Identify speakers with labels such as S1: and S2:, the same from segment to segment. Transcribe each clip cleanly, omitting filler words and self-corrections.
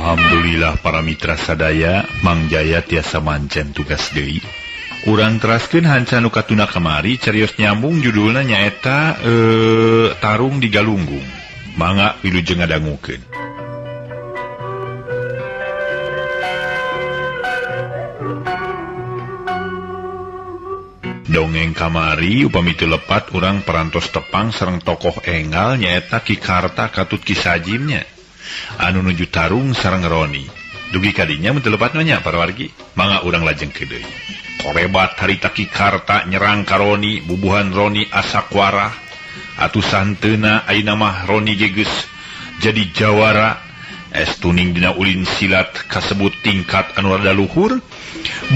S1: Alhamdulillah para mitra sadaya Mang Jaya tiasa mancen tugas deui. Urang teraskeun hanca nu katuna kamari carios nyambung judulna nyaeta Tarung di Galunggung. Mangga wilujeng ngadangukeun. Dongeng kamari upami teu lepat urang parantos tepang sareng tokoh enggal nyaeta Ki Karta katut Ki Sajimnya anu nuju tarung sareng Roni. Dugi kadinya mun teu lepat mah nya para wargi, mangga urang lajengkeun deui. Korebat harita Ki Karta nyerang ka Roni, bubuhan Roni asa kuarah. Atuh santeuna ayeuna mah Roni ge geus jadi jawara. Es tuning dina ulin silat kasebut tingkat anu rada luhur.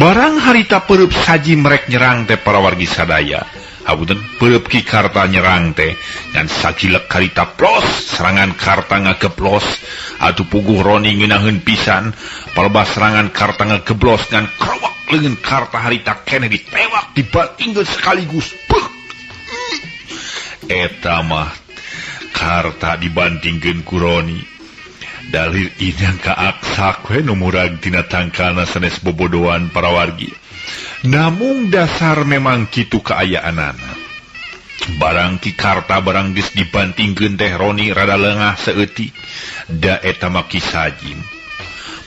S1: Barang harita peureub Sajim rek nyerang teh para wargi sadaya. Hapunten peureub Ki Karta nyerang teh ngan sagilek harita plos serangan Karta ngageplos. Atuh puguh Roni ngeunaheun pisan. Palebah serangan Karta ngageblos ngan krowak leungeun Karta harita keneh ditewak dibantingkeun sekaligus. Beuh. Eta mah Karta dibantingkeun ku Roni. Dalil inang kaaksak we nu murag tina tangkalna sanes bobodoan para wargi. Namung dasar memang kitu kaayaanana. Barang Ki Karta barang geus dibantingkeun teh Roni rada lengah saeutik. Da eta mah Ki Sajim.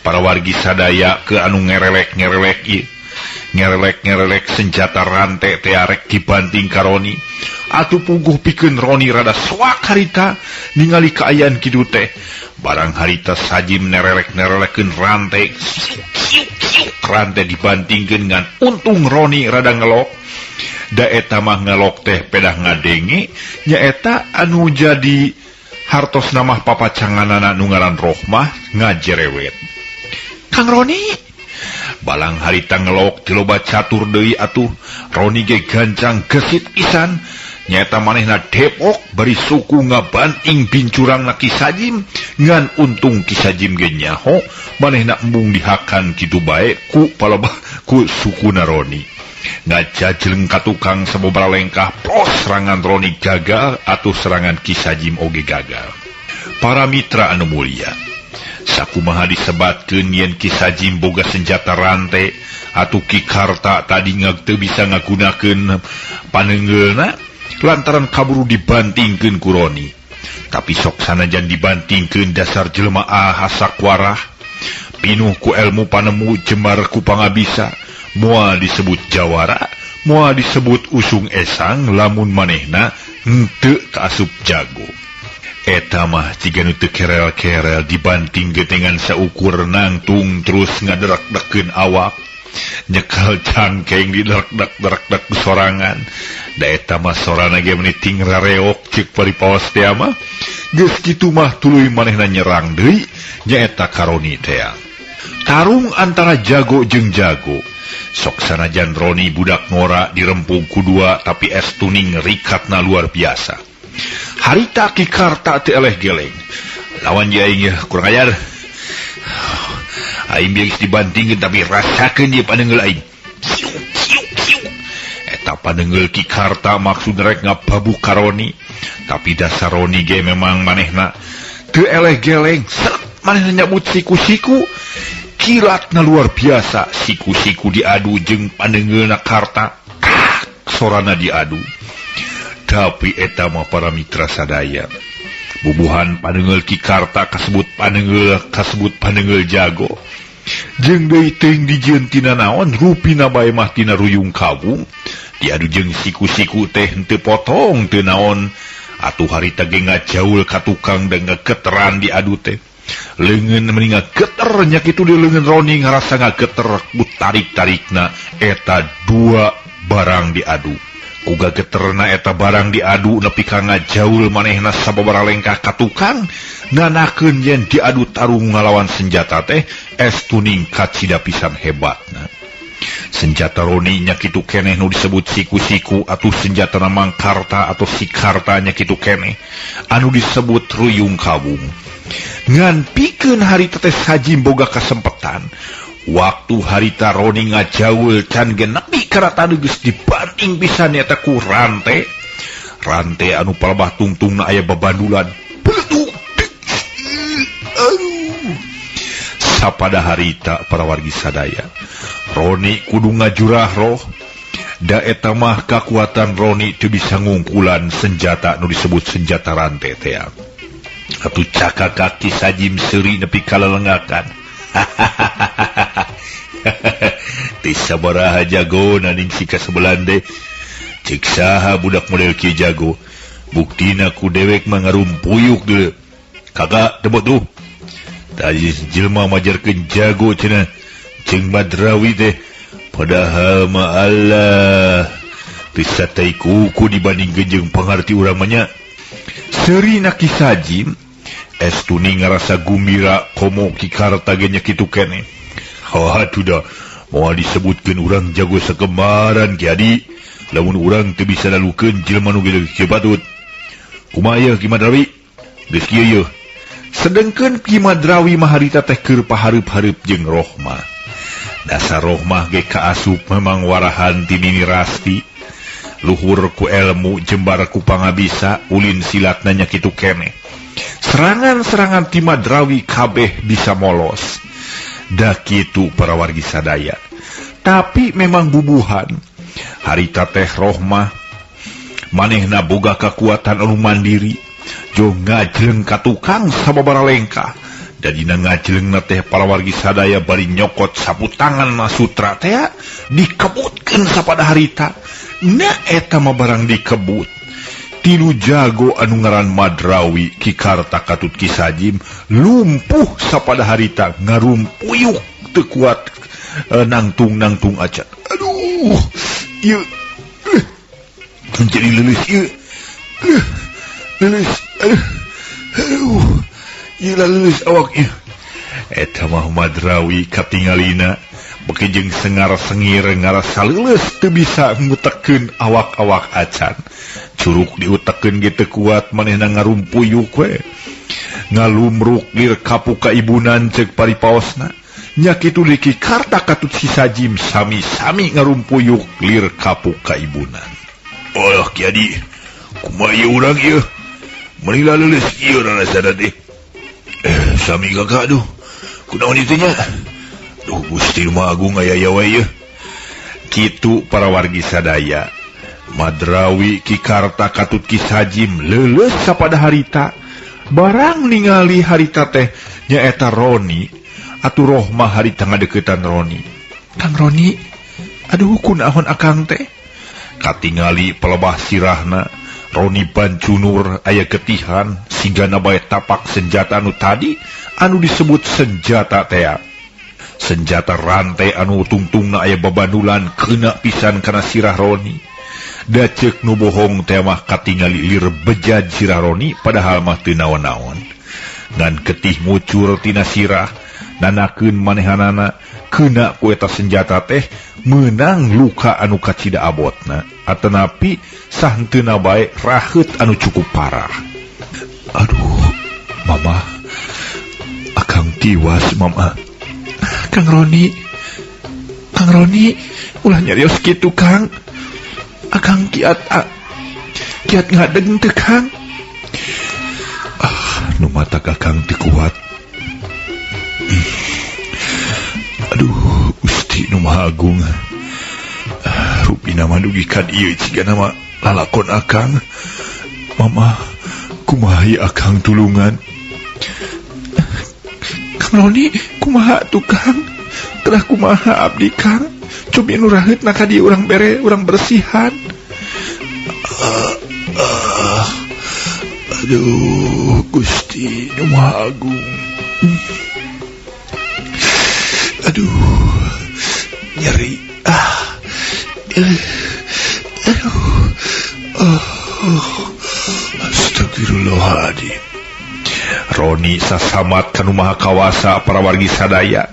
S1: Para wargi sadaya ke anu ngerelek-ngerelek ieu. Ngerelek-ngerelek senjata rante teh arek dibanting ka Roni. Atuh puguh pikeun Roni rada soak harita ningali kaayaan kitu teh. Barang harita Sajim nerelek-nerelekeun rante, rante dibantingkeun ngan untung Roni rada ngelok. Da eta mah ngelok teh pedah ngadenge nyaeta anu jadi hartos namah papacanganana nu ngaran Rohmah ngajerewet. Kang Roni, balang harita ngelok ti loba catur deui atuh Roni ge gancang gesit pisan. Nyaeta manehna depok bari suku ngabanting bincurangna Ki Sajim ngan untung Ki Sajim ge nyaho manehna embung dihakan kitu bae ku palebah ku sukuna Roni. Ngajajleng ka tukang sababaraha lengkah plos serangan Roni gagal atuh serangan Ki Sajim oge gagal. Para mitra anu mulia, sakumaha disebatkeun yen Ki Sajim boga senjata rante atuh Ki Karta tadi teu bisa ngagunakeun panengeulna lantaran kaburu dibantingkeun ku Roni. Tapi sok sanajan dibantingkeun dasar jelema ahasak warah, pinuh ku elmu panemu jemar ku pangabisa, moal disebut jawara, moal disebut usung esang lamun manehna henteu kaasup jago. Eta mah ciga nu teu kerel-kerel dibanting getengan saukur nangtung terus ngaderak-dekeun awak. Nyekal cangkeng diderak-derak sorangan. Da eta mah sorana ge meuni ting rareok ceuk paripaos teh mah. Geus kitu mah tuluy manehna nyerang deui nyaeta ka Roni teh. Tarung antara jago jeung jago. Sok sanajan Roni budak ngora dirempung ku dua tapi es tuning rikatna luar biasa. Harita Ki Karta teu eleh geleng. Lawan aing ye kurang ajar. Aing geus dibantingkeun tapi rasakeun ieu panengeul aing. Siuk siuk siuk. Eta panengeul Ki Karta maksud rek ngababuk ka Roni. Tapi dasar Roni ge memang manehna teu eleh geleng. Seret manehna nyabut siku-siku. Kilatna luar biasa, siku-siku diadu jeung panengeulna Karta. Kak, sorana diadu. Tapi eta mah para mitra sadaya. Bubuhan panengeul Ki Karta kasebut panengeul jago. Jeung deui teuing dijieun tina naon rupina bae mah tina ruyung kawung. Diadu jeung siku-siku teh henteu potong teu naon. Atuh harita ge ngajaul ka tukang da ngageteran diadu teh. Leungeun meni ngageter nya kitu di leungeun Roni ngarasa ngageter ku tarik-tarikna eta dua barang diadu. Ku gageterna eta barang diadu nepi ka ngajaul manehna sababaraha lengkah ka tukang nanakeun yen diadu tarung ngalawan senjata teh es tuning kacida pisan hebatna. Senjata Roni nya kitu keneh nu disebut siku-siku atuh senjata Mang Karta atau si Karta nya kitu keneh anu disebut ruyung kawung. Ngan pikeun harita teh Sajim boga kasempetan. Waktu harita Roni ngajaul can ge nepi ka ratana geus dibanting pisan eta ku rante. Rante anu palebah tungtungna aya babandulan. Aduh. Sapada harita para wargi sadaya Roni kudu ngajurah roh da eta mah kakuatan Roni teu bisa ngungkulan senjata nu disebut senjata rantai teh. Atuh cakak kaki Sajim seuri nepi ka lelengakan. Teu sabaraha jagona ning si kasebelan teh. Cek saha budak model kieu jago. Buktina ku dewek mah ngarumpuyuk deuleu. Kagak tebot tuh. Tadi jelma majarkeun jago cenah. Jeung Madrawi teh padahal mah Allah bisa tai kuku dibandingkeun jeung pangarti urang mah nya. Seurina Ki Sajim Estuni ngarasa gumbira komo Ki Karta ge nya kitu keneh. Haduh da moal disebutkeun urang jago sakembaran Ki Adi. Lamun urang teu bisa lalukeun jelema nu gede kieu patut. Kumaha yeuh Ki Madrawi? Geus kieu yeuh. Sedengkeun Ki Madrawi mah harita teh keur pahareup-hareup jeung Rohmah. Dasar Rohmah ge kaasup memang warahan ti Nini Rasti. Luhur ku elmu jembar ku pangabisa ulin silatna nya kitu keneh. Serangan-serangan ti Madrawi kabeh bisa molos. Da kitu para wargi sadaya. Tapi memang bubuhan. Harita teh Rohmah manehna boga kakuatan anu mandiri. Jo ngajleng ka tukang sababaraha lengkah. Da dina ngajlengna teh para wargi sadaya bari nyokot sapu tangan na sutra teh dikebutkeun sapada harita. Na eta mah barang dikebut. Tilu jago anu ngaran Madrawi Ki Karta katut Ki Sajim lumpuh sapada harita ngarumpuyuk teu kuat nangtung-nangtung acan. Aduh, ieu jadi leuleus ieu. Leuleus, aduh, aduh, ieu leuleus awak ieu. Eta mah Madrawi katingalina beki jeung sengar-sengir ngarasa leuleus teu bisa ngutekeun awak-awak acan. Curug diutekeun ge teu kuat manehna ngarumpuyuk we. Ngalumruk lir kapuk ka ibunan ceuk paripaosna. Nya kitu deui Ki Karta katut Si Sajim sami-sami ngarumpuyuk lir kapuk ka ibunan. Oh Ki Adi, kumaha ieu urang ieu? Meuni leuleus ieu rarasana teh. Sami kakak duh. Kunaon ieu teh nya? Duh Gusti Maha Agung aya aya wae ieu. Kitu para wargi sadaya. Madrawi Ki Karta katut Ki Sajim leuleus sapada harita. Barang ningali harita teh nyaeta Roni atuh Rohmah harita ngadeukeutan Roni. Kang Roni, aduh kunaon akang teh? Katingali pelebah sirahna Roni bancunur aya getihan sigana bae tapak senjata anu tadi anu disebut senjata tea. Senjata rantai anu tungtungna aya babandulan kena pisan kana sirah Roni. Da ceuk nu bohong teh mah katingali lir bejad sirah Roni padahal mah teu naon-naon. Ngan getih ngucur tina sirah nanakeun manehanana kena ku eta senjata teh meunang luka anu kacida abotna atanapi sahenteuna bae raheut anu cukup parah. Aduh, mama, akang tiwas mama. Kang Roni, Kang Roni, ulah nyarios kitu Kang. Akang kiat kiat ngadeg teu Kang. Ah, nu matak akang teu kuat. Aduh, Gusti nu Maha Agung. Rupina mah dugi ka dieu cigana mah lalakon akang. Mama, kumaha ieu akang tulungan? Kang Roni, kumaha tuh Kang? Terah kumaha abdi Kang? Cobi nu raheutna ka dieu urang bere, urang bersihan. Aduh, Gusti nu Maha Agung. Aduh, nyeri. Aduh. Oh, astagfirullahaladzim. Roni sasamat kanu maha kawasa para wargi sadaya.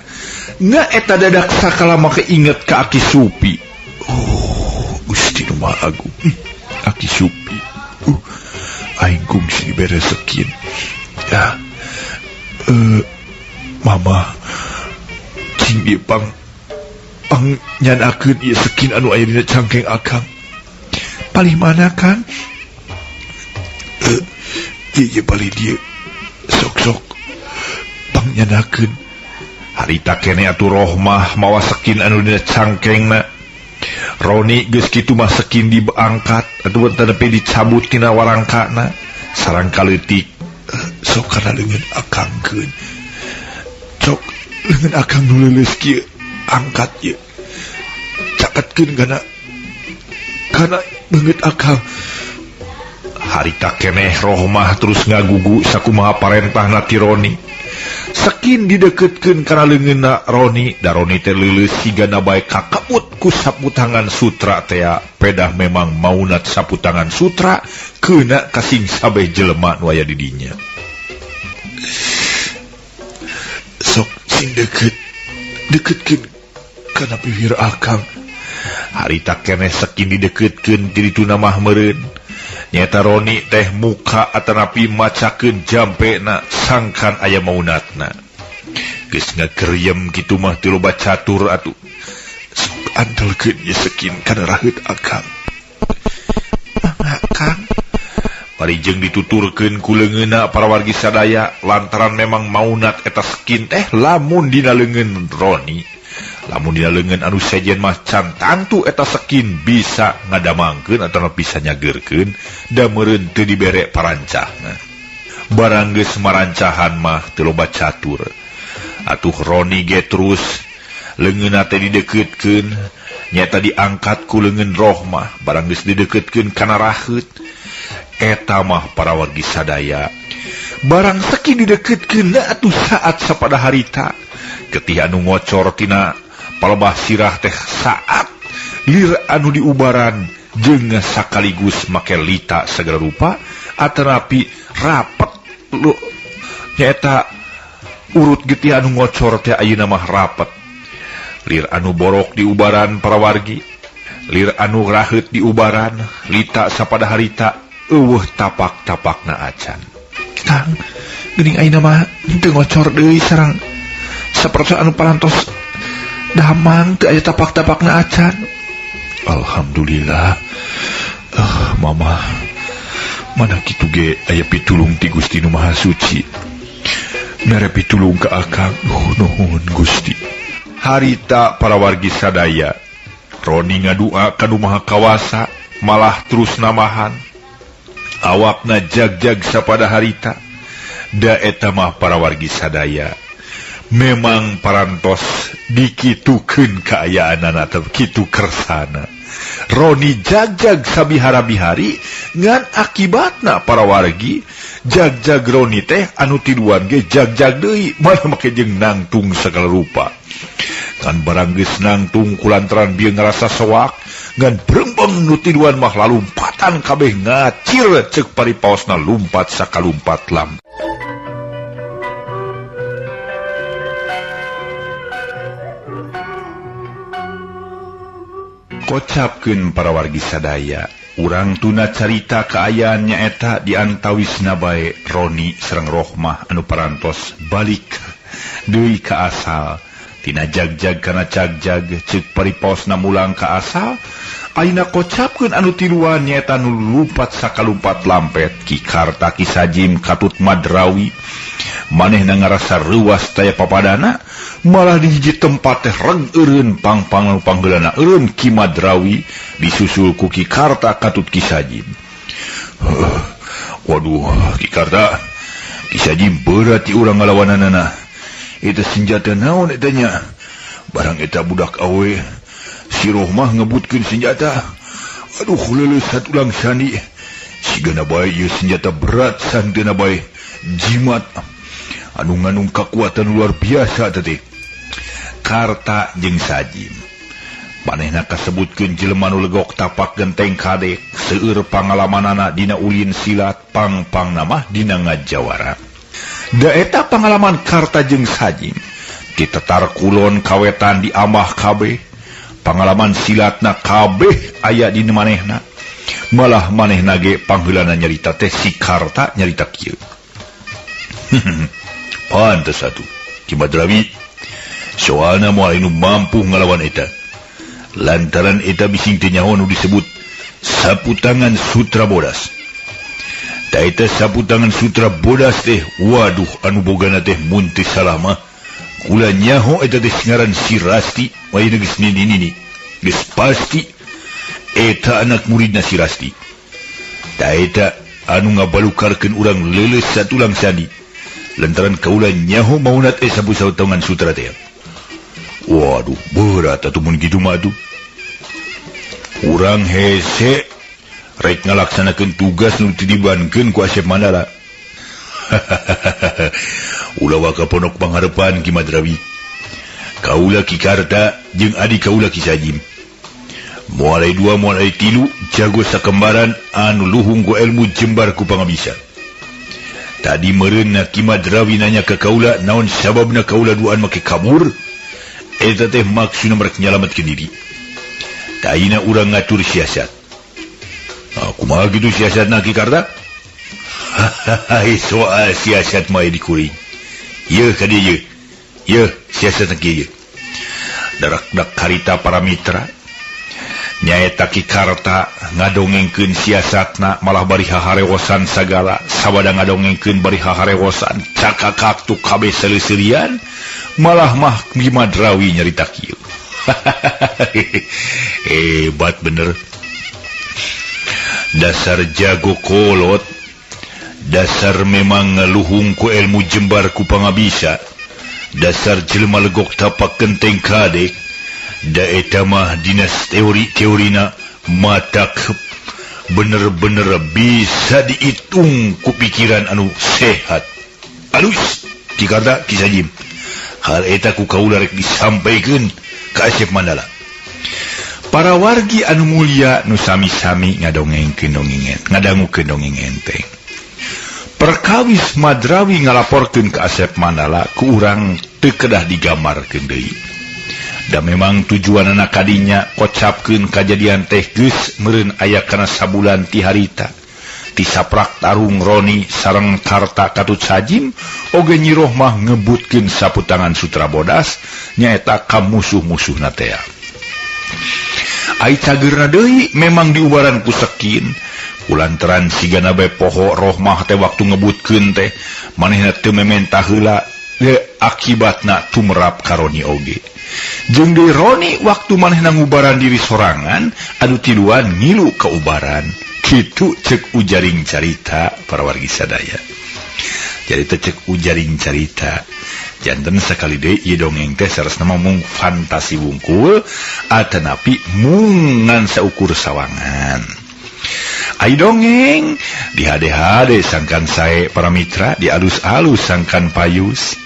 S1: Nga eta dadak sakalama keinget ka Aki Supi. Oh, Gusti nu Maha Agung. Aki Supi. Aing kungsi beresekin. Ya. Mama cing ieu pang pang nyanakeun ieu sekin anu aya dina cangkeng akang. Palih mana Kang? Ieu palih dieu. Sok-sok pang nyanakeun. Harita keneh atuh Rohmah mawa sekin anu dina cangkengna. Roni geus kitu mah sekin diangkat atuh teu dicabut tina warangkana sarang kaleutik sok kana leungeun akangkeun. Cok leungeun akang nu leuleus kieu angkat ieu. Caketkeun kana kana leungeut akang. Harita keneh Rohmah terus ngagugu sakumaha parentahna ti Roni. Sekin dideketkeun kana leungeunna Roni, da Roni teh leuleus sigana bae kakebut ku sapu tangan sutra tea. Pedah memang maunat sapu tangan sutra keuna kasing sabeh jelema nu aya di dinya. Sok sing deket, deketkeun kana bibir akang. Harita keneh sekin dideketkeun ti dituna mah meureun. Nyata Roni teh muka atanapi macakeun jampena sangkan aya maunatna. Geus ngageriem kitu mah teu loba catur atuh. Sok andelkeun ieu sekin kana raheut akang. Mangga Kang. Parijeng dituturkeun ku leungeunna para wargi sadaya lantaran memang maunat eta sekin teh lamun dina leungeun Roni. Lamun dina leungeun anu sejen mah can tantu eta sekin bisa ngadamangkeun atawa bisa nyageurkeun da meureun teu dibere parancahna. Barang geus marancahan mah teu loba catur. Atuh Roni ge terus leungeunna teh dideukeutkeun nyaeta diangkat ku leungeun Rohmah barang geus dideukeutkeun kana raheut. Eta mah para wargi sadaya. Barang sekin dideukeutkeun atuh saat sapada harita getih anu ngocor tina palebah sirah teh saat lir anu diubaran jeung sakaligus make lita segala rupa atanapi rapet lu nyaeta urut getih anu ngocor teh ayeuna mah rapet lir anu borok diubaran para wargi lir anu raheut diubaran lita sapada harita eueuh tapak-tapakna acan. Kang geuning ayeuna mah teu ngocor deui sareng sapertos anu parantos damang teu aya tapak-tapakna acan. Alhamdulillah. Mama mana kitu ge aya pitulung ti Gusti Nu Maha Suci. Mere pitulung ka akang. Nuhun Gusti. Harita para wargi sadaya Roni ngadua ka Nu Maha Kawasa malah terus namahan. Awakna jag-jag sapada harita. Da eta mah para wargi sadaya memang parantos dikitukeun kaayaanana teh kitu kersana. Roni jag-jag sabihara-bihari ngan akibatna para wargi jag-jag Roni teh anu tiluan ge jag-jag deui malah make jeung nangtung segala rupa. Ngan barang geus nangtung kulantaran bieu ngarasa soak ngan brembeng nu tiluan mah lalumpatan kabeh ngacir ceuk paripaosna lumpat sakalumpat lam. Kocapkeun para wargi sadaya, urang tuna carita kaayaan nyaeta di antawisna bae Roni sareng Rohmah anu parantos balik deui ka asal tina jag-jag kana cagjag ceuk paripaosna mulang ka asal. Ayeuna kocapkeun anu tiluan nyaeta nu lumpat sakalumpat lampet Ki Karta Ki Sajim katut Madrawi. Manehna ngarasa reuas taya papadana malah di hiji tempat teh reg eureun pangpang panggeulana eureun Ki Madrawi disusul ku Ki Karta katut Ki Sajim. Waduh Ki Karta Ki Sajim berat ti urang ngalawananana. Eta senjata naon eta nya? Barang eta budak awe si Rohmah ngebutkeun senjata. Aduh leuleus satulang sandi. Sigana bae ieu senjata berat santena bae jimat anu nganung kekuatan luar biasa teh. Karta jeung Sajim manehna kasebutkeun jelema nu legok tapak genteng kadek seueur pangalamanana dina ulin silat pangpangna mah dina ngajawara. Da eta pangalaman Karta jeung Sajim di Tetar Kulon kawetan di Amah kabeh pangalaman silatna kabeh aya di manehna. Malah manehna ge pangheulana nyarita teh si Karta nyarita kieu. Pantes atuh Ki Madrawi soalna moal anu mampu ngalawan eta. Lantaran eta bising teu nyaho nu disebut sapu tangan sutra bodas. Ta eta sapu tangan sutra bodas teh waduh anu bogana teh mun teu salah mah Kula nyaho eta teh ngaran si Rasti, ayeuna geus nini-nini. Geus pasti eta anak muridna si Rasti. Ta eta anu ngabalukarkeun urang leuleus satulang sandi. Lantaran kaula nyaho mauna teh sapu sautongan sutra teh. Waduh, berat atuh mun kitu mah atuh. Urang hese rek ngalaksanakeun tugas nu titibankeun ku Asep Mandala. Ulah waka ponok pangharepan Ki Madrawi. Kaula Ki Karta jeung adi kaula Ki Sajim. Moal aya dua moal aya tilu jago sakembaran anu luhung ku ilmu jembar ku pangabisa. Tadi meureunna Ki Madrawi nanya ka kaula naon sababna kaula duaan make kabur? Eta teh maksudna merek nyalametkeun diri. Taina urang ngatur siasat. Ah, kumaha kitu siasatna Ki Karta? Soal siasat mah dikuring. Yeuh ka dieu yeuh. Yeuh siasatna kieu yeuh. Darak-dak harita para mitra. Nyaeta Ki Karta ngadongengkeun siasatna malah bari haharewosan sagala, sabada ngadongengkeun bari haharewosan, cakakak tu kabeh seleuserian, malah mah Ki Madrawi nyarita kieu. Hebat bener. Dasar jago kolot, dasar memang ngeluhung ku ilmu jembar ku pangabisa, dasar jelema legok tapak kenteng kadek, da eta mah dinas teori-teorina matak bener-bener bisa dihitung ku pikiran anu sehat. Alus, Ki Karta, Ki Sajim. Hal eta ku kaula rek disampaikeun ka Asep Mandala. Para wargi anu mulia nu sami-sami ngadongengkeun dongeng, ngadangukeun dongeng enteng. Perkawis Madrawi ngalaporkeun ka Asep Mandala ku urang teu kedah digambarkeun deui. Da memang tujuanana kadinya kocapkeun kajadian teh geus meureun aya kana sabulan ti harita. Ti saprak tarung Roni sareng Karta Katut Sajim oge Nyi Rohmah ngebutkeun saputangan Sutra Bodas nyaeta ka musuh-musuhna tea. Ai cageurna deui memang diubaran ku sekin. Kulantaran sigana bae poho Rohmah teh waktu ngebutkeun teh manehna teu mementa heula akibatna tumerap ka Roni oge. Jeung deui Roni waktu manehna ngubaran diri sorangan anu tiluan ngilu kaubaran. Kitu cek ujaring carita para wargi sadaya. Jadi teh cek ujaring carita. Janten sakali deui ieu dongeng teh saresna mah mung fantasi wungkul atanapi mung ngan saukur sawangan. Ai dongeng di hade-hade sangkan sae para mitra, di alus-alus sangkan payus.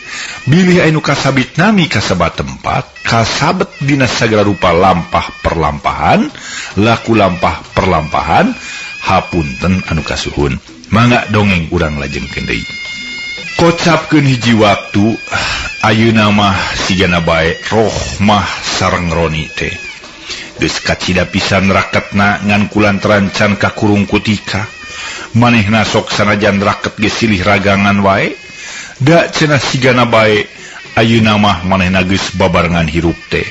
S1: Bilih anu kasabit nami kasebat tempat, kasabet dina sagala rupa lampah perlampahan, laku lampah perlampahan, hapunten anu kasuhun. Mangga dongeng urang lajengkeun deui. Kocapkeun hiji waktu, ayeuna mah sigana bae Rohmah sareng Roni teh. Geus kacida pisan raketna ngan kulantaran can kakurung kutika. Manehna sok sanajan raket geus silih ragangan wae. Da cenah sigana bae ayeuna mah manehna geus babarengan hirup teh.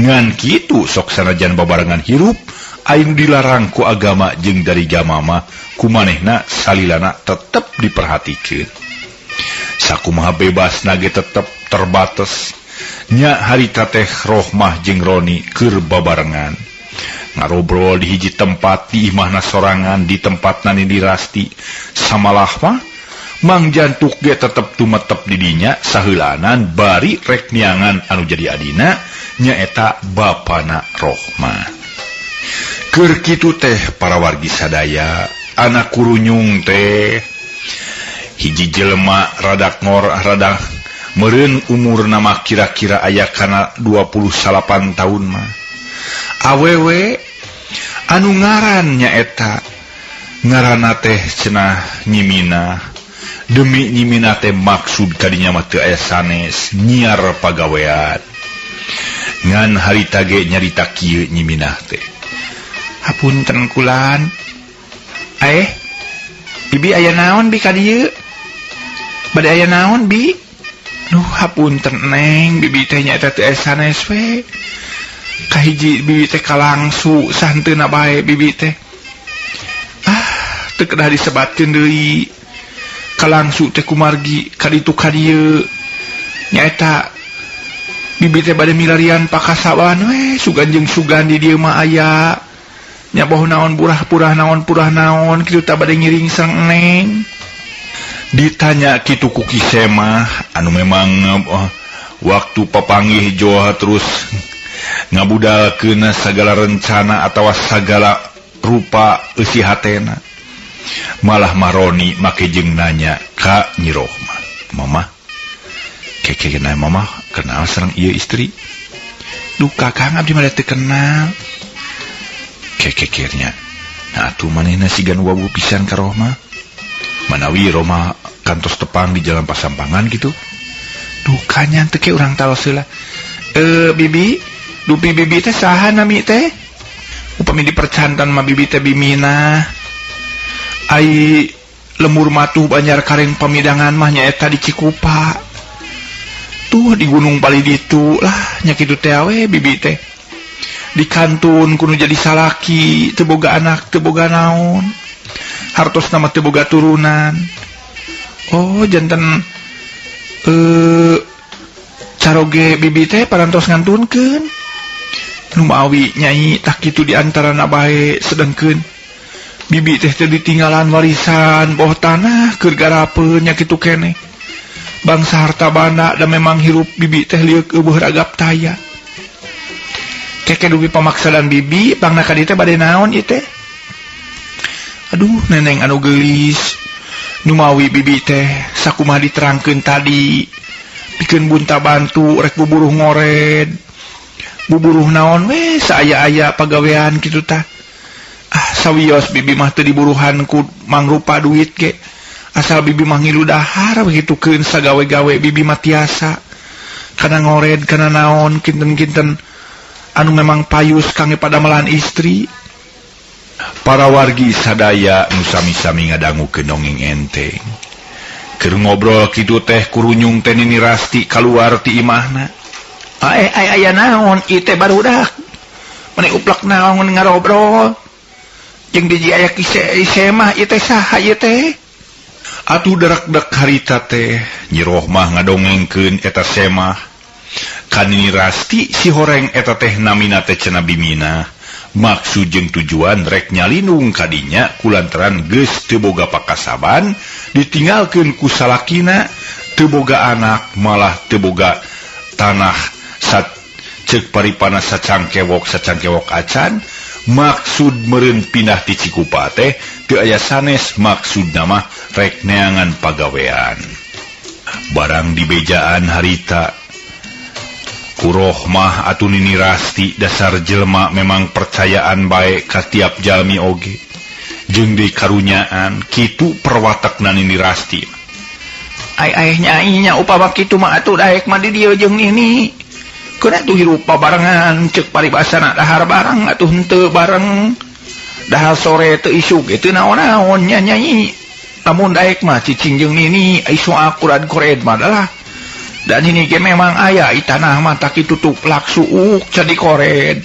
S1: Ngan kitu sok sanajan babarengan hirup anu dilarang ku agama jeung dari mah ku manehna salilana tetep diperhatikeun. Sakumaha bebas nage tetep terbatas. Nya harita teh Rohmah jeung Roni keur babarengan. Ngarobrol di hiji tempat di imahna sorangan di tempat nani dirasti. Samalah mah Mang Jantuk ge tetep tumetep di dinya saheulanan bari rek niangan anu jadi adina nyaeta bapana Rohmah. Keur kitu teh para wargi sadaya anak kurunyung teh hiji jelema rada ngor rada meureun umurna mah kira-kira aya kana 28 tahun mah. Awewe anu ngaran nyaeta ngaranna teh cenah Nyimina. Demi Nyimina teh maksud kadinya mah teu aya sanes nyiar pagawean. Ngan harita ge nyarita kieu Nyiminah teh. Hapunten kulan. Bibi aya naon bi ka dieu? Bade aya naon bi? Duh hapunten neng, bibi teh nyaeta teu aya sanes we. Kahiji bibi teh kalangsu sahenteuna bae bibi teh. Ah, teu kedah disebatkeun deui. Kalangsu teh kumargi ka ditu ka dieu. Nyaeta
S2: Bibi teh bade milarian pakasaban we sugan jeung sugan di dieu mah aya nya boh naon purah-purah naon purah naon kitu tah bade ngiring sareng Neng.
S1: Ditanya kitu ku Ki Semah anu memang waktu papanggih Joha terus ngabudalkeun sagala rencana atawa sagala rupa eusi hatena. Malah Maroni make jeung nanya ka Nyi Rohmah, "Mama, keke kenal mama kenal sareng ieu istri?"
S2: "Duh Kakang, abdi mah teu kenal."
S1: Kekekirnya, "Nah atuh manehna sigan wawuh pisan ka Rohmah. Manawi Rohmah kantos tepang di jalan Pasampangan gitu."
S2: "Duh kanyan teu ke urang taros heula. Bibi, dupi bibi teh saha nami teh? Upami dipercantan mah bibi teh Bimina. Ai lembur matuh Banjar Kareng pamidangan mah nyaeta di Cikupa. Tuh di Gunung Pali ditu lah nya kitu teh we bibi teh. Di kantun kudu jadi salaki, teu boga anak, teu boga naon. Hartos nama teu boga turunan." "Oh, janten caroge bibi teh parantos ngantunkeun." "Numawi Nyai, tah kitu di antarana bae, sedengkeun bibi teh teu ditinggalan warisan boh tanah keur garapeun nya kitu keneh. Bangsa harta banda da memang hirup bibi teh lieuk eueuh ragap taya. Keke dupi pamaksadan bibi pangna ka dieu teh bade naon ieu teh?" "Aduh Neneng anu geulis, numawi bibi teh sakumaha diterangkeun tadi pikeun bunta bantu rek buburuh ngored buburuh naon we saaya-aya pagawean kitu tah. Ah, sawios bibi mah teu diburuhan ku mangrupa duit ge, asal bibi mah ngilu dahar begitukeun sagawe-gawe bibi mah tiasa kana ngored kana naon kinten-kinten anu memang payus kangge padamelan istri."
S1: Para wargi sadaya nu sami-sami ngadangukeun dongeng enteng. Keur ngobrol kitu teh kurunyung teh Nini Rasti kaluar ti imahna.
S2: Ai ai aya naon ieu teh barudak? Mani uplak naon ngarobrol? Jeung diji aya Ki Semah ieu teh saha ieu teh?
S1: Atuh derak-dek harita teh Nyi Rohmah ngadongengkeun eta Semah. Ka Nini Rasti si horeng eta teh namina teh cenah Bimina. Maksud jeung tujuan rek nyalindung kadinya kulantaran geus teu boga pakasaban ditinggalkeun ku salakina, teu boga anak malah teu boga tanah sat ceuk paripana sacangkewok sacangkewok acan. Maksud meureun pindah ti Cikupa teh teu aya sanes, maksudna mah rek neangan pagawean. Barang dibejaan harita ku Rohmah atuh Nini Rasti dasar jelema memang percayaan bae ka tiap jalmi oge jeung deui karunyaan kitu perwatakna Nini Rasti.
S2: Ai ai nyai nya upama kitu mah atuh daek mah di dieu jeung nini. Keun atuh hirup babarengan ceuk paribasana dahar bareng atuh henteu bareng. Dahar sore teu isuk ge teu naon-naon nya nyai. Lamun daek mah cicing jeung nini ai soal kurad kored mah lah. Dan ini ge memang aya i tanah mah tak kitu tuh plak suuk can dikored.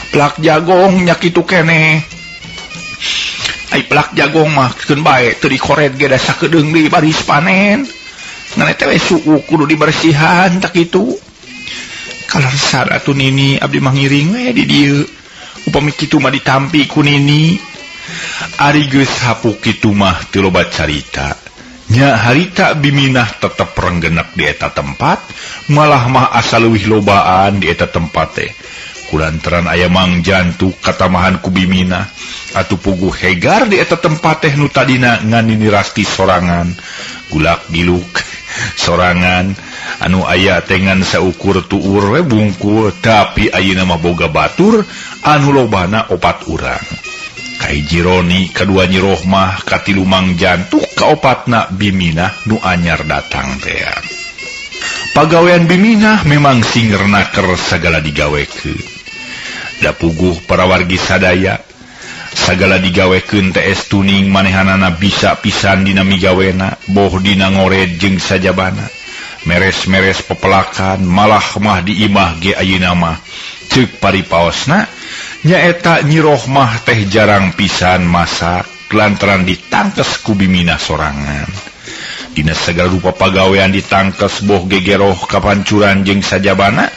S2: Plak jagong nya kitu keneh. Ai plak jagong mah keun bae teu dikored ge da sakedeung deui baris panen. Ngan eta we suuk kudu dibersihan tak kitu. Kalersan atuh nini abdi mah ngiring we di dieu. Upami kitu mah ditampi ku nini.
S1: Ari geus hapuk kitu mah teu loba carita. Nya harita Biminah tetep renggenek di eta tempat, malah mah asa leuwih lobaan di eta tempat teh. Kulantaran aya Mang Jantuk katamahan ku Biminah atuh puguh hegar di eta tempat teh nu tadina ngan Nini Rasti sorangan, gulak giluk sorangan anu aya teh ngan saukur tuur we bungkul, tapi ayeuna mah boga batur anu lobana opat urang. Kahiji Roni, kadua Nyi Rohmah, katilu Mang Jantuk, kaopatna Biminah nu anyar datang teh. Pagawean Biminah memang singernaker sagala digawekeun. Da puguh para wargi sadaya sagala digawekeun teh tuning manehanana bisa pisan dina migawena, boh dina ngored jeung sajabana. Meres-meres pepelakan malah mah di imah ge ayeuna mah ceuk paripaosna nyaeta Nyi Rohmah teh jarang pisan masak lantaran ditangkes ku Biminah sorangan. Dina segala rupa pagawean ditangkes boh gegeroh kapancuran jeung sajabana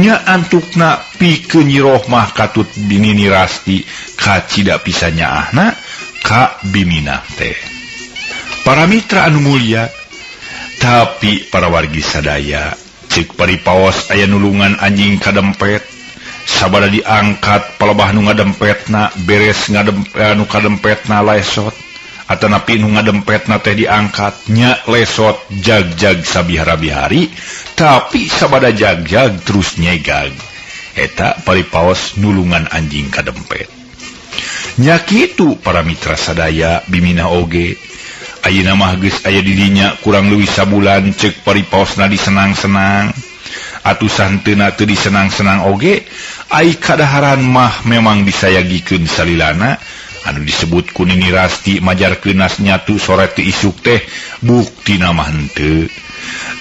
S1: nya antukna pikeun Nyi Rohmah katut Nini Rasti kacida pisan nyaahna ka Biminah teh. Para mitra anu mulia, tapi para wargi sadaya cek paripaos aya nulungan anjing kadempet sabada diangkat palebah nu ngadempetna beres ngadem anu kadempetna lesot atanapi nu ngadempetna teh diangkatnya lesot jag-jag sabihara-bihari tapi sabada jag-jag terus nyegag eta paripaos nulungan anjing kadempet. Nya kitu para mitra sadaya Biminah oge ayeuna mah geus aya di dinya kurang leuwih sabulan cek paripaosna disenang-senang atuh santeuna teu disenang-senang oge ai kadaharan mah memang disayagikeun salilana anu disebut ku Nini Rasti majarkeun nyatu sore teu isuk teh buktina mah henteu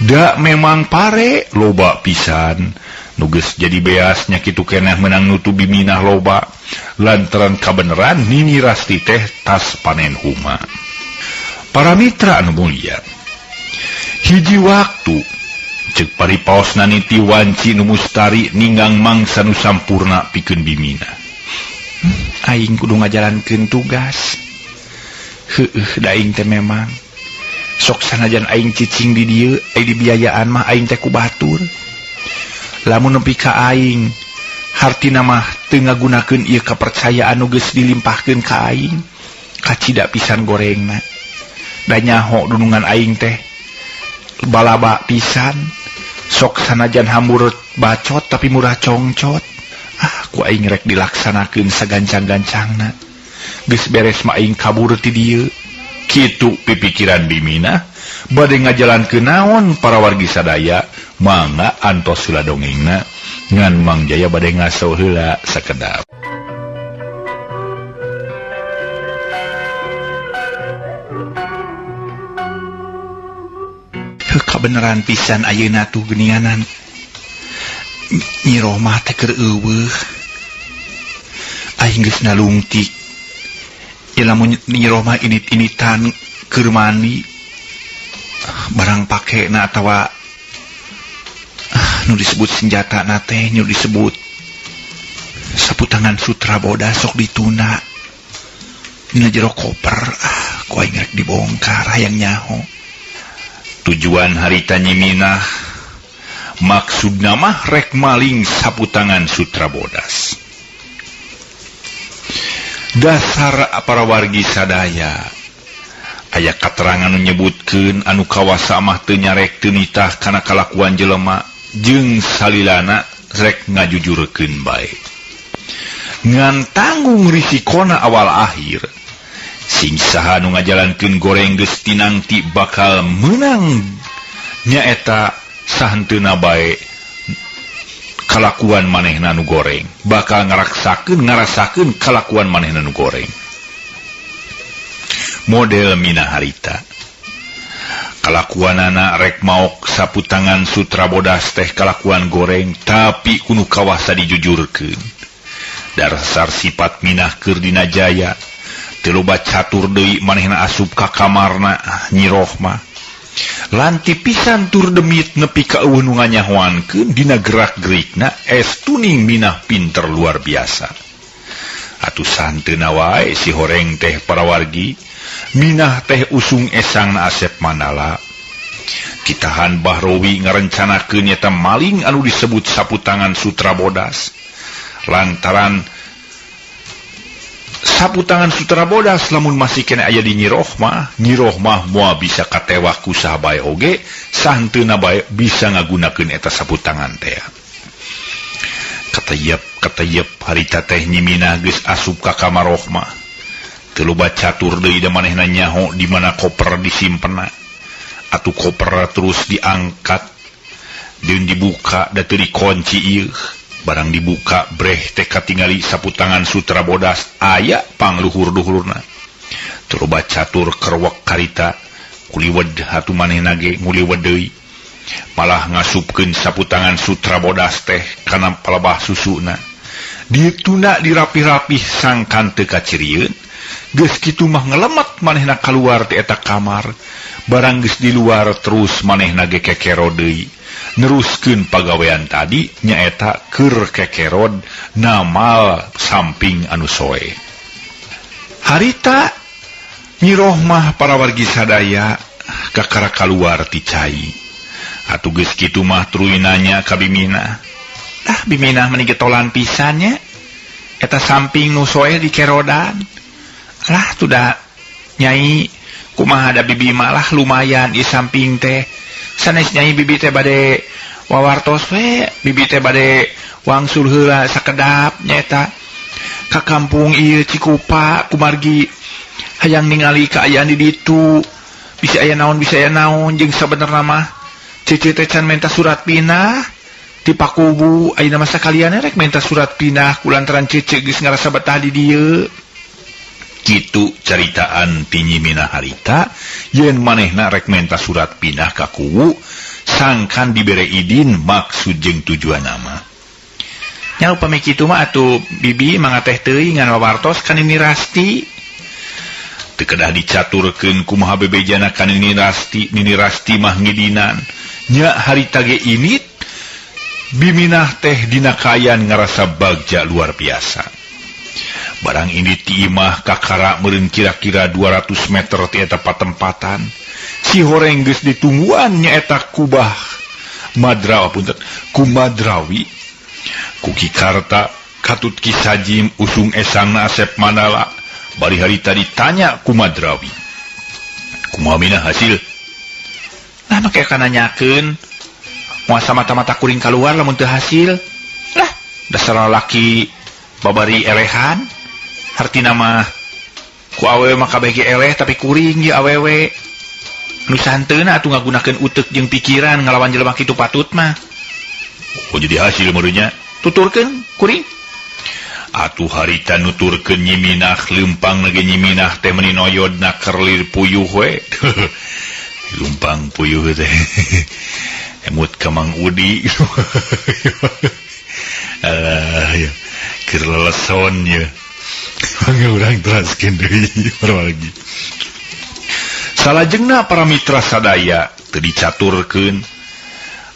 S1: da memang pare loba pisan nu geus jadi beas nya kitu keneh menang nutu Biminah loba lantaran kabeneran Nini Rasti teh tas panen huma. Para mitra anu mulia, hiji waktu cek paripaosna niti wanci nu mustari ninggang mangsa nu sampurna pikeun Biminah.
S2: Aing kudu ngajalankeun tugas. Heueuh da aing teh memang sok sanajan aing cicing di dieu ai dibiayaan mah aing teh ku batur. Lamun nepi ka aing hartina mah teu ngagunakeun ieu kapercayaan nu geus dilimpahkeun ka aing kacida pisan gorengna. Da nyaho dunungan aing teh balaba pisan sok sanajan hambur bacot tapi murah congcot. Ah, ku aing rek dilaksanakeun sagancang-gancangna. Geus beres mah aing kabur ti dieu.
S1: Kitu pipikiran Biminah bade ngajalankeun naon para wargi sadaya mangga antos heula dongengna ngan Mang Jaya bade ngaso heula sakedap.
S2: Heuh, kabeneran pisan ayeuna tuh geuninganan Nyi Rohmah teh keur euweuh. Aing geus nalungtik. Ieu lamun Nyi Rohmah init-initan keur mandi barang pakena atawa nu disebut senjata na teh nu disebut sapu tangan sutra bodas sok dituna dina jero koper. Ah, ku aing rek dibongkar hayang nyaho.
S1: Tujuan harita Nyi Minah maksudna mah rek maling sapu tangan sutra bodas. Dasar para wargi sadaya aya katerangan nu nyebutkeun anu kawasa mah teu nyarek teu nitah kana kalakuan jelema jeung salilana rek ngajujurkeun bae ngan tanggung risikona awal akhir sing saha nu ngajalankeun goreng geus tinangti bakal meunang nyaeta sahenteuna bae kalakuan manehna nu goreng bakal ngarasakeun kalakuan manehna nu goreng model Minah harita kalakuanana rek maok sapu tangan sutra bodas teh kalakuan goreng tapi kuno kawasa dijujurkeun dasar sifat Minah keur dina jaya teu loba catur deui manehna asup ka kamarna Nyi Rohmah lanti pisan tur demit nepi ka eueuh nu nganyahoankeun dina gerak-gerikna estuning Minah pinter luar biasa. Atuh santeuna wae si horeng teh para wargi Minah teh usung esangna Asep Mandala. Kitahan Bahrowi ngarencanakeun nyata maling anu disebut sapu tangan sutra bodas lantaran sapu tangan sutra bodas lamun masih kena aya di Nyi Rohmah, Nyi Rohmah moal bisa katewak ku saha bae oge sahenteuna bae bisa ngagunakeun eta sapu tangan teh. Katayep katayep harita teh Nyi Minah geus asup ka kamar Rohmah teu loba catur deui da manehna nyaho di mana koper disimpenna. Atuh koper terus diangkat jeung dibuka da teu dikunci ieu barang dibuka breh teh katingali sapu tangan sutra bodas aya pangluhur-luhurna. Teu loba catur kerwek karita kuliwed atuh manehna ge nguliwed deui malah ngasupkeun sapu tangan sutra bodas teh kana palebah susuna ditunda dirapih-rapih sangkan teu kacirieun. Geus kitu mah ngelemet manehna kaluar ti eta kamar Barang geus di luar terus manehna ge kekero deui. Neruskeun pagawean tadi nyaeta keur kekerod namal samping anu soe. Harita Nyi Rohmah para wargi sadaya kakara kaluar ti cai. Atuh geus kitu mah tuluy nanya ka Biminah.
S2: Ah, Biminah meni getolan pisan nya. Eta samping nu soe dikerodan. Alah tuh da Nyai kumaha da bibi malah lumayan di samping teh. Sanes Nyai bibi teh bade wawartos we, bibi teh bade wangsul heula sakedap nyaeta ka kampung ieu Cikupa kumargi hayang ningali kaayaan di ditu. Bisa aya naon, bisa aya naon jeung sabenerna mah cece teh can menta surat pindah ti Pakubu ayeuna mah sakalian rek menta surat pindah kulantaran cece geus ngarasa betah di dieu.
S1: Kitu caritaan ti Nyi Minah harita yen manehna rek menta surat pindah ka kuwu sangkan dibere idin maksud jeung tujuan nama.
S2: Nya upami kitu mah atuh bibi mangga teh teuing ngan wawartos ka Nini Rasti.
S1: Teu kedah dicaturkeun kumaha bebejana ka Nini Rasti, Nini Rasti mah ngidinan. Nya harita ge init Biminah teh dina kaayaan ngarasa bagja luar biasa. Barang ini ti imah kakara meureun kira-kira 200 meter ti eta patempatan. Si horeng geus ditungguan nyaeta kubah Madrawa punten ku Madrawi ku Ki Karta katut Ki Sajim usung esangna Asep Mandala bari harita ditanya ku Madrawi. Kumaha Minah hasil?
S2: Nah make kana nanyakeun moal mata-mata kuring kaluar lamun teu hasil. Lah dasar lalaki babari elehan hartina mah ku awewe mah kabeh ge eleh tapi kuring ye awewe. Nu sahenteuna atuh ngagunakeun uteuk jeung pikiran ngalawan jelema kitu patut mah.
S1: Oh jadi hasil meureunnya
S2: tuturkeun kuring.
S1: Atuh harita nuturkeun Nyi Minah leumpang ge Nyi Minah teh meuni noyodna kerlir puyuh we. Leumpang puyuh teh. Emut ka Mang Udi. Alah ya keur leleson ye. Mangga urang teraskeun deui lagi. Salajengna para mitra sadaya teu dicaturkeun.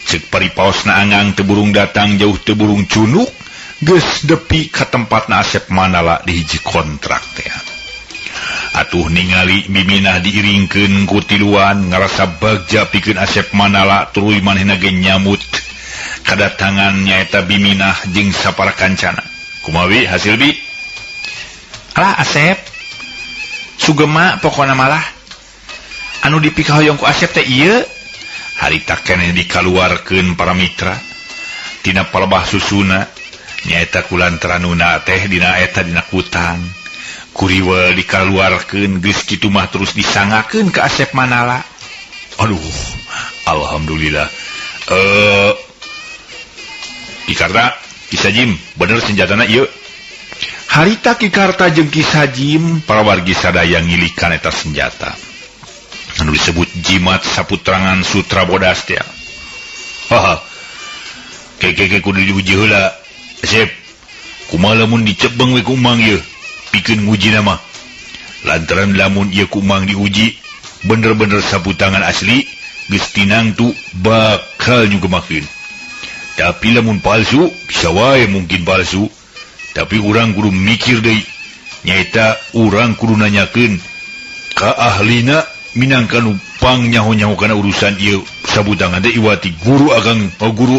S1: Ceuk paripaosna angang teu burung datang jauh teu burung cunuk geus depi ka tempatna Asep Mandala di hiji kontrak teh. Atuh ningali Miminah diiringkeun ku tiluan ngarasa bagja pikeun Asep Mandala tuluy manehna ge nyamut kadatangan nyaeta Biminah jeung sapara kancana. Kumaha bi hasil bi?
S2: Alah Asep sugema pokona malah anu dipikahoyong ku Asep teh ieu.
S1: Harita keneh dikaluarkeun para mitra tina palebah susuna nyaeta kulantaranuna teh dina eta dina kutang. Kuriwel dikaluarkeun geus kitu mah terus disangakeun ka Asep Mandala. Aduh, alhamdulillah. Ki Karta, Ki Sajim, bener senjatana ieu. Harita Ki Karta jeung Ki Sajim para wargi sadaya ngilikan eta senjata. Anu disebut jimat saputrangan Sutra Bodas teh. Haha. Keke kudu diuji heula. Asep, kumaha lamun dicepeng we ku Mang ieu? Pikeun ngujina mah. Lantaran lamun ieu ku Mang diuji, bener-bener sapu tangan asli, geus tinangtu bakal nyugemakeun. Tapi lamun palsu, bisa wae mungkin palsu. Tapi urang kudu mikir deui. Nyaeta urang kudu nanyakeun ka ahlina minangka nu pang nyaho-nyaho kana urusan ieu sapu tangan teh iwati guru akang, oh, guru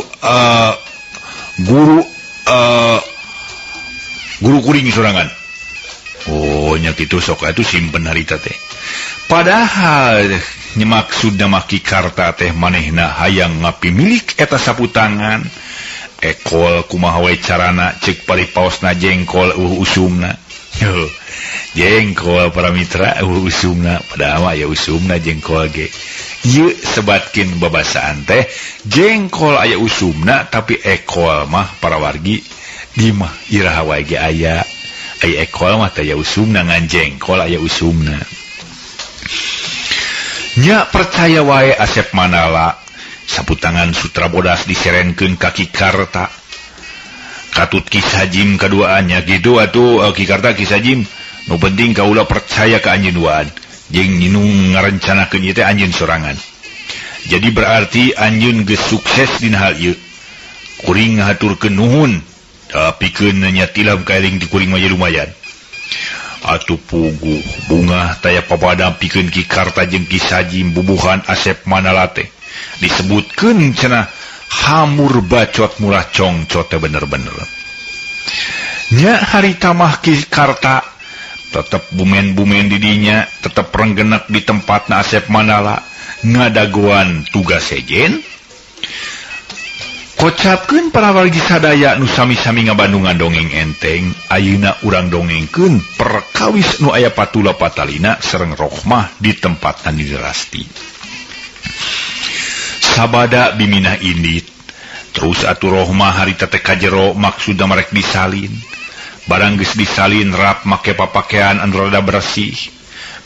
S1: guru guru kuring sorangan. Oh nya kitu sok atuh simpen harita teh. Padahal maksudna mah Ki Karta teh manehna hayang ngapimilik eta sapu tangan. Ekol kumaha we carana ceuk paripaosna jengkol eueuh usumna. Jengkol para mitra eueuh usumna, padahal mah aya usumna jengkol ge. Ieu sebatkeun babasaan teh jengkol aya usumna tapi ekol mah para wargi di mah iraha wae ge aya. Aya ekol mah teh aya usumna ngan jengkol aya usumna. Nya percaya wae Asep Mandala sapu tangan Sutra Bodas diserenkeun ka Ki Karta. Katut Ki Sajim kaduaannya kitu atuh Ki Karta Ki Sajim nu penting kaula percaya ka anjeun duaan. Jeung nu ngarencanakeun ieu teh anjeun sorangan. Jadi berarti anjeun geus sukses dina hal ieu. Kuring ngahaturkeun nuhun. Tapi keun nya tilam kaeling di kuring mah lumayan. Atuh puguh bungah taya papadam pikeun Ki Karta jeung Ki Sajim bubuhan Asep Mandala teh. Disebutkeun cenah hamur bacot murah congcot teh bener-bener. Nya harita mah Ki Karta tetep bumen-bumen di dinya, tetep renggenek di tempatna Asep Mandala ngadagoan tugas sejen. Kocapkeun para wargi sadaya nu sami-sami ngabandungan dongeng enteng, ayeuna urang dongengkeun perkawis nu aya patula patalina sareng Rohmah di tempat Nini Rasti. Sabada biminah indit, terus atuh Rohmah harita teh kajero maksudna marek disalin. Barang geus disalin rap make papakean anu rada bersih.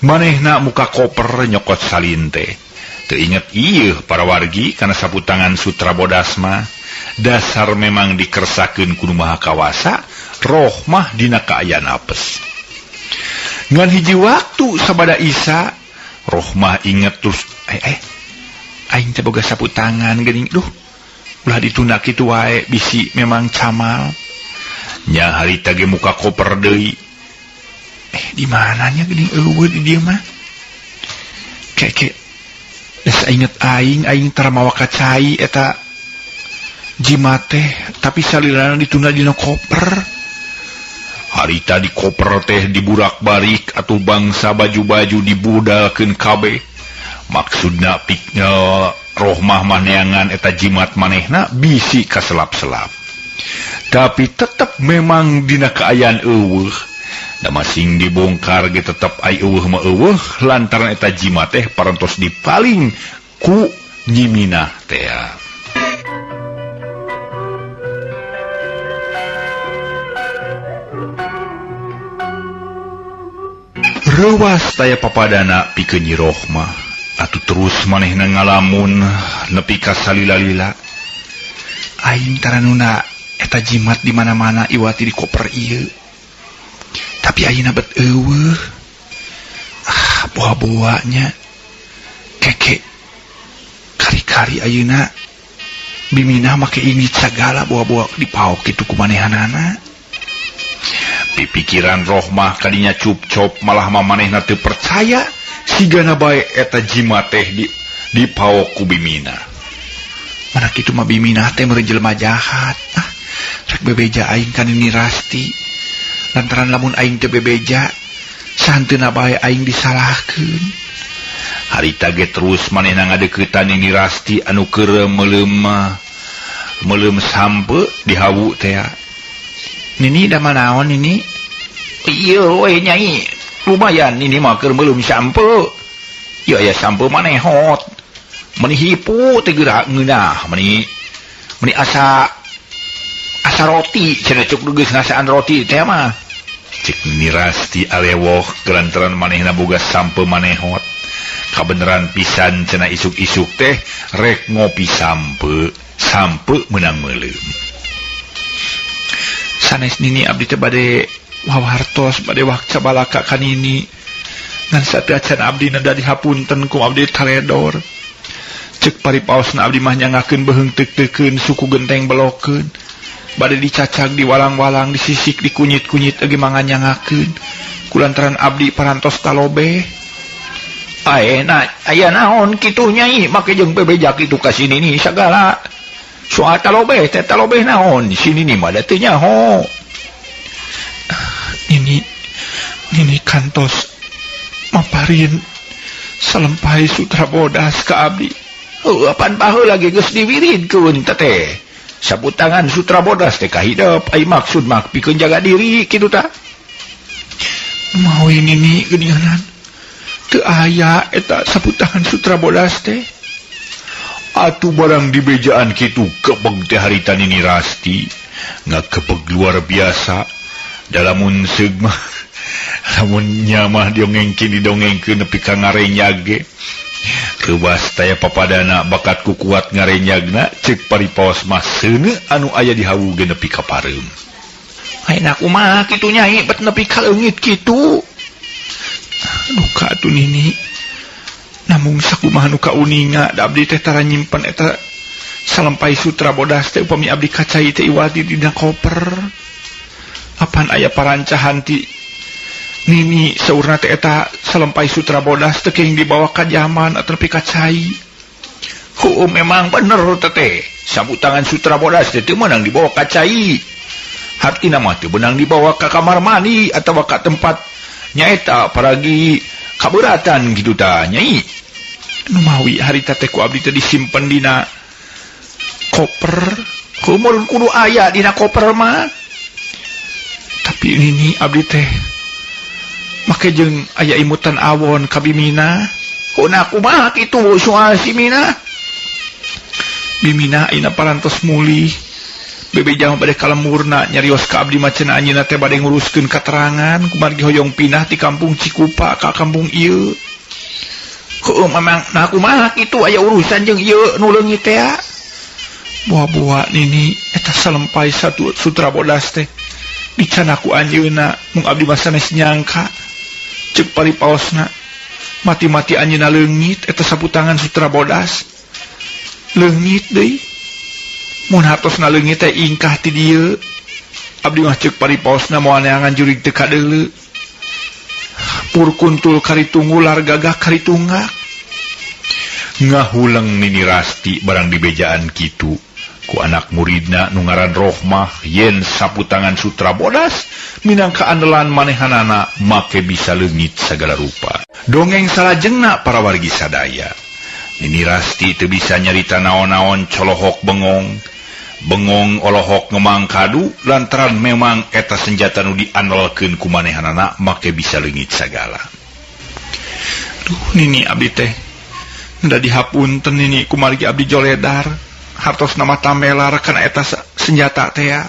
S1: Manehna muka koper nyokot salin teh. Teu inget ieu para wargi kana sapu tangan sutra bodas mah. Dasar memang dikersakeun ku Nu Maha Kawasa, Rohmah dina kaayaan apes. Ngan hiji waktu sabada Isa, Rohmah inget terus, aing teh boga sapu tangan geuning, duh, ulah ditunda kitu wae bisi memang camal. Nya harita ge muka koper deui. Di mananya geuning eueuh di dieu mah? Keke, geus inget aing, aing tara mawa ka cai eta jimat teh, tapi salilana ditunda dina koper. Harita di koper teh diburak-barik atuh bangsa baju-baju dibudalkeun kabeh. Maksudna piknya Rohmah mah neangan eta jimat manehna bisi kaselap-selap. Tapi tetep memang dina kaayaan eueuh. Da masing dibongkar ge tetep ai eueuh mah eueuh lantaran eta jimat teh parantos dipaling ku Nyi Minah teh. Reuwas taya papadana pikeun Nyi Rohmah. Atuh terus manehna ngalamun nepi ka salila-lila. Aing taranuna eta jimat di mana-mana iwati di koper ieu. Tapi ayeuna bet eueuh. Ah, boa-boanya. Keke. Kari-kari ayeuna Biminah make ingit sagala boa-boa dipaok kitu ku manehanana. Pipikiran Rohmah kadinya cup-cop malah mah manehna teu percaya sigana bae eta jimat teh dipaok ku Biminah. Mana kitu mah Biminah teh meureun jelema jahat. Ah, rek bebeja aing ka Nini Rasti. Lantaran lamun aing teu bebeja, sahanteuna bae aing disalahkeun. Harita ge terus manehna ngadeuketan Nini Rasti anu keur meuleum sampe di hawu teh. Nini da manaon Nini? Ieu we nyai, lumayan Nini mah keur meuleum sampe. Ieu aya sampe manehot. Meni hipu teh geura ngeunah, meni asa roti, cenah cuk geus ngasaan roti teh mah. Cek Nini Rasti alewoh gelantaran manehna boga sampe manehot. Kabeneran pisan cenah isuk-isuk teh rek ngopi sampe, sampe meunang meuleum. Sanes Nini abdi teh bade wawartos bade wakca balaka ka Nini. Ngan sateuacan abdi nada dihapunten ku abdi taledor. Cek paripaosna abdi mah nyangakeun beuheung teuk-teukeun suku genteng belokeun. Bade dicacag diwalang-walang disisik dikunyit-kunyit euge manganyangakeun. Kulantaran abdi parantos talobeh. Ayeuna aya naon kitu nyai make jeung bebeja kitu ka si Nini sagala. Soal talobeh teh talobeh naon si Nini mah da teu nyaho. Nini kantos maparin salempai sutra bodas ka abdi. Heuh, apan baheula ge geus diwiridkeun teh. Sapu tangan sutra bodas teh kahidep ai maksud mah pikeun jaga diri kitu tah. Mawi Nini geuninganan teu aya eta sapu tangan sutra bodas teh. Atuh barang dibejaan kitu kebeg teh harita Nini Rasti ngakebeg luar biasa. Dalamun seug mah lamun nyamah diongengkeun didongengkeun nepi ka ngarenyag ge. Reuwas taya papadana bakat ku kuat ngarenyagna ceuk paripaos mah seuneu anu aya di hawu ge nepi ka pareum. Ayeuna kumaha kitu nyai bet nepi ka leungit kitu.
S2: Duka atuh Nini. Namung sakumaha nu kauninga da abdi teh tara nyimpen eta salempai sutra bodas teh upami abdi kacai teh iwati dina koper. Apan aya parancahan ti Nini saurna teh eta salempai sutra bodas teh kenging dibawa ka jaman ataupun ka cai. Heueuh memang bener teteh. Sapu tangan sutra bodas teh teu meunang dibawa ka cai. Hartina mah teu meunang dibawa ka kamar mandi atawa ka tempat nyaeta paragi kaberatan kitu tah Nyai. Numawi harita teh ku abdi teh disimpen dina koper. Heueuh kudu aya dina koper mah. Tapi Nini abdi teh make jeung aya imutan awon ka Bimina. Kuna kumaha kitu soal si Mina? Bimina ayeuna parantos mulih. Bebeja mah bade ka lemburna nyarios ka abdi mah cenah anjeunna teh bade nguruskeun katerangan kumargi hoyong pindah ti kampung Cikupa ka kampung ieu. Heueuh memang nah kumaha kitu aya urusan jeung ieu nu leungit teh. Buah-buah Nini eta salempai satu sutra bodas teh dicana ku anjeunna mung abdi mah sanes nyangka. Ceuk paripaosna mati-mati anjeunna leungit eta sapu tangan sutra bodas. Leungit deui. Mun hartosna leungit teh ingkah ti dieu. Abdi mah ceuk paripaosna moal neangan jurig teu kadeuleu. Pur kuntul karitunggul gagah karitunggak.
S1: Ngahuleng Nini Rasti barang dibejaan kitu ku anak muridna nu ngaran Rohmah yen sapu tangan sutra bodas minangka andalan manehanana make bisa leungit sagala rupa. Dongeng salajengna para wargi sadaya. Nini Rasti teu bisa nyarita naon-naon colohok bengong. Bengong olohok ngemang kadu lantaran memang eta senjata nu diandalkeun ku manehanana make bisa leungit sagala.
S2: Duh Nini abdi teh da dihapunten Nini kumargi abdi joledar. Hartos nama tamelar kana eta senjata teh ya.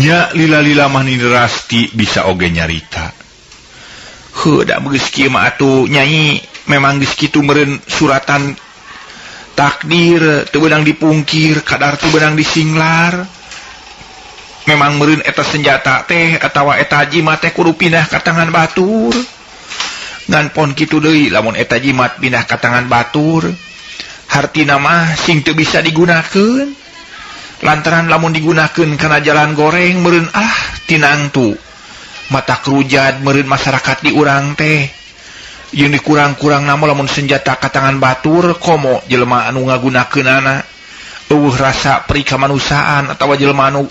S1: Nya lila-lila mah Nini Rasti bisa oge nyarita.
S2: Heuh da geus kieu mah atuh Nyai memang geus kitu meureun suratan takdir teu beunang dipungkir kadar teu beunang disinglar. Memang meureun eta senjata teh atawa eta jimat teh kudu pindah ka tangan batur. Ngan pon kitu deui lamun eta jimat pindah ka tangan batur hartina mah sing teu bisa digunakeun. Lantaran lamun digunakeun kana jalan goreng meureun ah tinangtu mata kerujad meureun masyarakat di urang teh. Jeung dikurang-kurang nama lamun senjata ka tangan batur komo jelema anu ngagunakeunana eueuh rasa peri kamanusiaan atawa jelema anu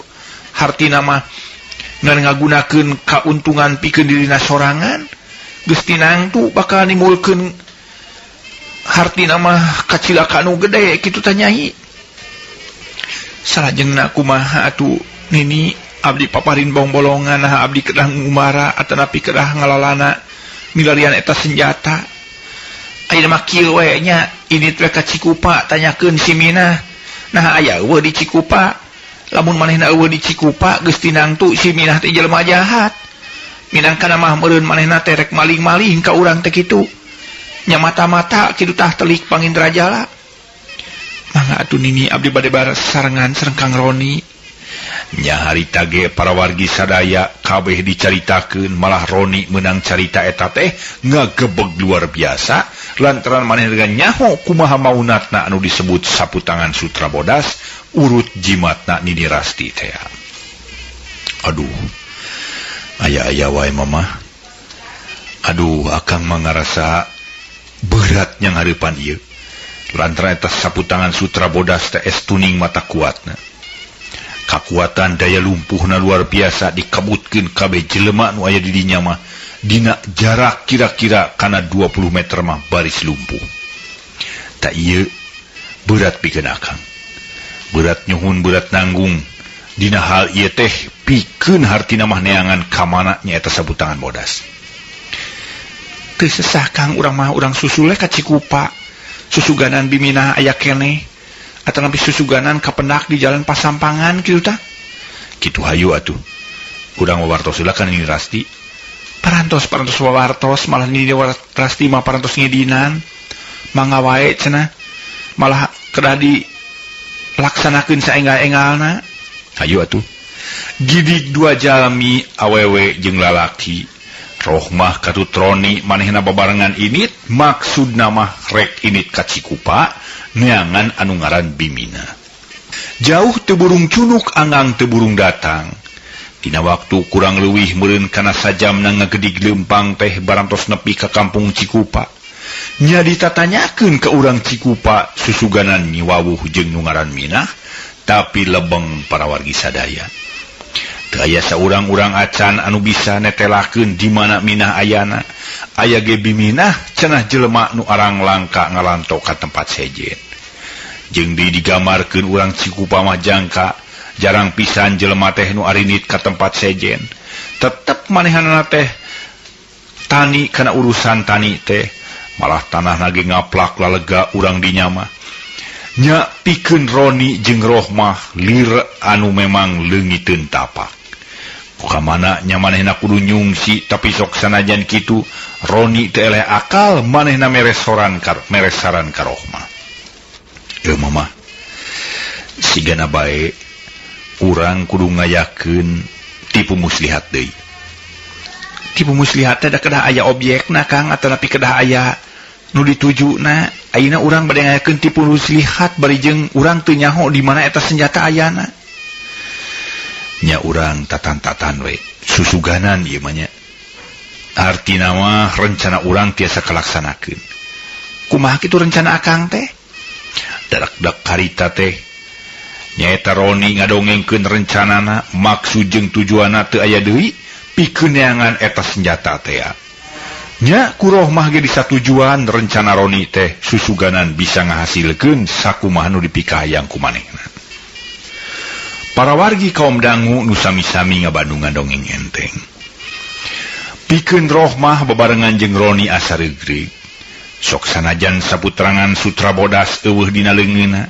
S2: hartina mah ngan ngagunakeun kauntungan pikeun dirina sorangan geus tinangtu bakal nimbulkeun hartina mah kacilaka nu gede kitu tah Nyai. Salajengna kumaha atuh Nini abdi paparin bongbolongan nah abdi kedah ngumara atanapi kedah ngalalana milarian eta senjata. Ayeuna mah kieu we nya ini teh ka Cikupa tanyakeun si Minah. Nah aya eueuh di Cikupa. Lamun manehna eueuh di Cikupa geus tinangtu si Minah teh jelema jahat. Minangkana mah meureun manehna teh rek maling-maling ka urang teh kitu. Nya mata-mata kitu tah telik Pangindrajala. Mangga atuh Nini abdi bade sarengan sareng Kang Roni.
S1: Nya harita ge para wargi sadaya kabeh dicaritakeun malah Roni meunang carita eta teh ngagebeg luar biasa lantaran manehna nyaho kumaha maunatna anu disebut sapu tangan sutra bodas urut jimatna Nini Rasti teh. Aduh aya-aya wae mamah. Aduh akang mah ngarasa berat nya ngarepan ieu. Lantaran eta sapu tangan sutra bodas teh es tuning mata kuatna. Kakuatan daya lumpuhna luar biasa dikabutkeun kabeh jelema nu aya di dinya mah dina jarak kira-kira kana 20 meter mah baris lumpuh. Tak ieu berat pikeun akang. Berat nyuhun berat nanggung. Dina hal ieu teh pikeun hartina mah neangan ka mana nya eta sapu tangan bodas.
S2: Teu sesah Kang urang mah urang susule ka Cikupa. Susuganan Bimina aya keneh atanapi susuganan kapendak di jalan Pasampangan kitu tah.
S1: Kitu hayu atuh. Urang wawartos heula ka Nini Rasti.
S2: Parantos wawartos malah Nini Rasti mah parantos ngidinan. Mangga wae cenah. Malah kedah dilaksanakeun saenggal-enggalna.
S1: Hayu atuh. Gidig dua jalmi awewe jeung lalaki. Rohmah katut Roni manehna babarengan init, maksudna mah rek init ka Cikupa neangan anu ngaran Bimina. Jauh teu burung cunuk, anggang teu burung datang. Dina waktu kurang leuwih meureun kana sajam na ngagedig leumpang teh barantos nepi ka kampung Cikupa. Nya ditatanyakeun ka urang Cikupa susuganan Nyi Wawuh jeung nu ngaran Minah, tapi lebeng, para wargi sadaya. Teu aya saurang-urang acan anu bisa netelakeun di mana Minah ayana. Aya ge Biminah cenah jelema nu arang langka ngalanto ka tempat sejen. Jeung deui digambarkeun urang Cikupa mah jangka jarang pisan jelema teh nu arinit ka tempat sejen. Tetep manehanana teh tani kana urusan tani teh, malah tanah ge ngaplak lalega urang dinya mah. Nya pikeun Roni jeung Rohmah lir anu memang leungiteun tapak. Ku ka mana nya manehna kudu nyungsi, tapi sok sanajan kitu Roni teu eleh akal, manehna mere saran ka Rohmah. "Eh Mama, sigana bae urang kudu ngayakeun tipu muslihat deui."
S2: Tipu muslihat teh da kedah aya obyekna, Kang, atanapi kedah aya nu ditujuna. Ayeuna urang bade ngayakeun tipu muslihat bari jeung urang teu nyaho di mana eta senjata ayana.
S1: Nya urang tatan-tatan we susuganan ieu mah nya. Artina mah rencana urang tiasa kalaksanakeun.
S2: Kumaha kitu rencana Akang teh?
S1: Darak-dak harita teh nyaeta Roni ngadongengkeun rencanana, maksud jeung tujuanna teu aya deui pikeun neangan eta senjata teh. Nya ku Rohmah ge disatujuan rencana Roni teh, susuganan bisa ngahasilkeun sakumaha nu dipikahayang ku manehna. Para wargi kaum dangu nu sami-sami ngabandungan dongeng enteng. Pikeun Rohmah bebarengan jeung Roni asa reugreug. Sok sanajan saputrangan sutra bodas euweuh dina leungeunna,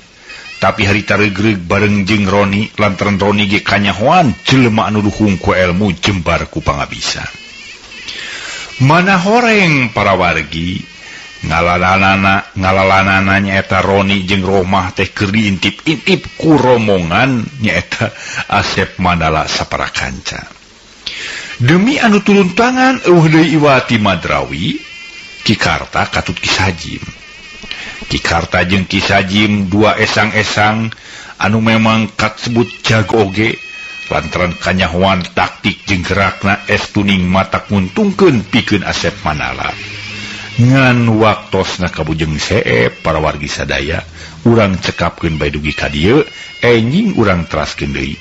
S1: tapi harita reugreug bareng jeung Roni lantaran Roni ge kanyahoan jelema anu duhung ku elmu jembar ku pangabisa. Mana horeng, para wargi, ngalalanana ngalalanana nyaeta Roni jeung Rohmah teh keur diintip-intip ku rombongan nyaeta Asep Mandala saparakanca. Demi anu turun tangan euweuh deui iwati Madrawi, Ki Karta katut Ki Sajim. Ki Karta jeung Ki Sajim dua esang-esang anu memang katsebut jago oge lantaran kanyahoan taktik jeung gerakna estuning matak nguntungkeun pikeun Asep Mandala. Ngan waktosna kabujeng seep, para wargi sadaya, urang cekapkeun bae dugi ka dieu, enjing urang teraskeun deui.